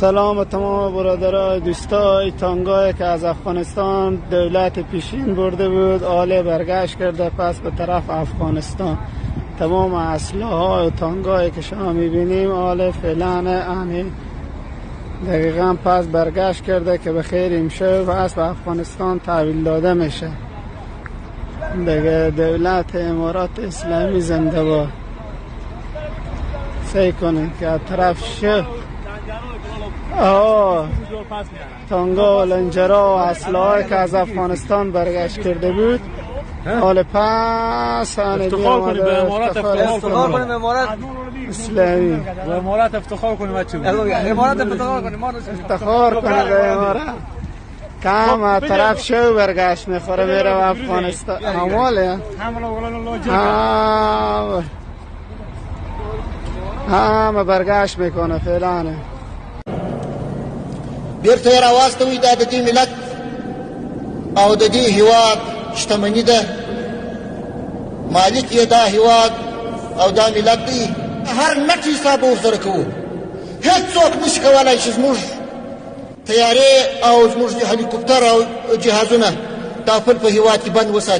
سلام تمام برادرای، دوستای. تانگای که از افغانستان دولت پیشین برده بود، آله برگشت کرده پس به طرف افغانستان. تمام اسلحه های و تانگایی که شما میبینیم، آله فعلا انی دقیقا پس برگشت کرده که به خیر امشب پس به افغانستان تحویل داده میشه دیگه. دولت امارات اسلامی زنده باد. سیل کنید که از طرف شه آه تانگا و لنجرا و اسلحه که از افغانستان برگشت کرده بود، حال پس افتخار کنیم به امارات، افتخار کنیم به امارات اسلامی. به امارات افتخار کنیم بچه. امارات افتخار کنیم. افتخار کنیم به امارات. کم از طرف شو برگشت میخوره، میره به افغانستان. هماله هم همه برگشت میکنه فعلا. بیرته یې راواستوئ. دا د دې ملت او د دې هیواد شتمني ده. مالک یې دا هیواد او دا ملت دی. هر نټ حساب به ورسره کوو. هیڅوک نشي کولای چې زموږ طیارې او زموږ هلیکوپتر او جهازونه دا خپل په هیواد کې بند وساتي.